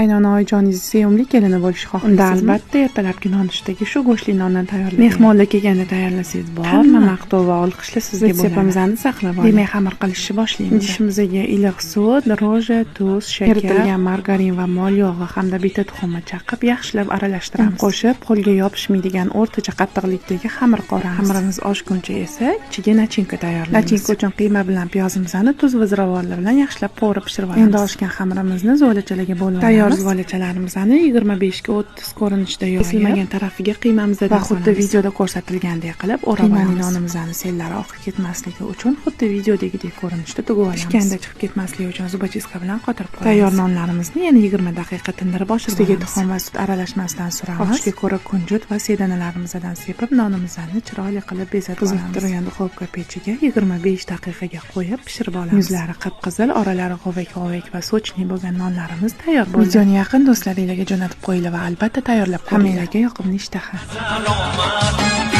Qaynona oyijoningiz sevimli kelini bo'lishni xohlaysizmi? Unda albatta ertalabki nonushtaga shu go'shtli nondan tayyorlang. Mehmonlar kelganda tayyorlasangiz bor, hamma maqtov va olqishlar sizga bo'ladi. Retseptimizni saqlab oling. Demak, xamir qilishni boshlaymiz. Idishimizga iliq sut, dro'ja, tuz, shakar, eritilgan margarin va mol yog'i hamda bitta tuxumni chaqib, yaxshilab aralashtiramiz. Un qo'shib, qo'lga yopishmaydigan o'rtacha qattiqlikdagi xamir qoramiz. Xamirimiz oshguncha esa ichiga nachinka tayyorlaymiz. Nachinka uchun qiyma bilan piyozimizni tuz va ziravorlar bilan yaxshilab qovurib pishirib olamiz. Endi oshgan xamirimizni zuvalachalarga bo'lib olamiz. Tayyor zuvalachalarimizni 25 ga 30 ko'rinishda yoyib, kesilmagan tarafiga qiymamizdan va xuddi videoda ko'rsatilgandek qilib o'rab olamiz. Nonimizni sellari oqib ketmasligi uchun xuddi videodagidek ko'rinishda tugib olamiz. Pishganda chiqib ketmasligi uchun zubachiska bilan qotirib qo'yamiz. Tayyor nonlarimizni yana 20 daqiqa tindirib oshirib olamiz. Ustiga tuxum va sut aralashmasidan suramiz. Xohishga ko'ra kunjut va sedanalarimizni sepib, nonimizni chiroyli qilib bezatib olamiz. Qizib turgan duxovka pechiga 25 daqiqaga qo'yib pishirib olamiz. Yuzlari qip-qizil, oralari g'ovak-g'ovak va sochli bo'lgan nonlarimiz tayyor bo'ldi. Videoni yaqin do'stlaringizga jo'natib qo'yinglar va albatta tayyorlab ko'ringlar. Hammanglarga yoqimli ishtaha. Salomat.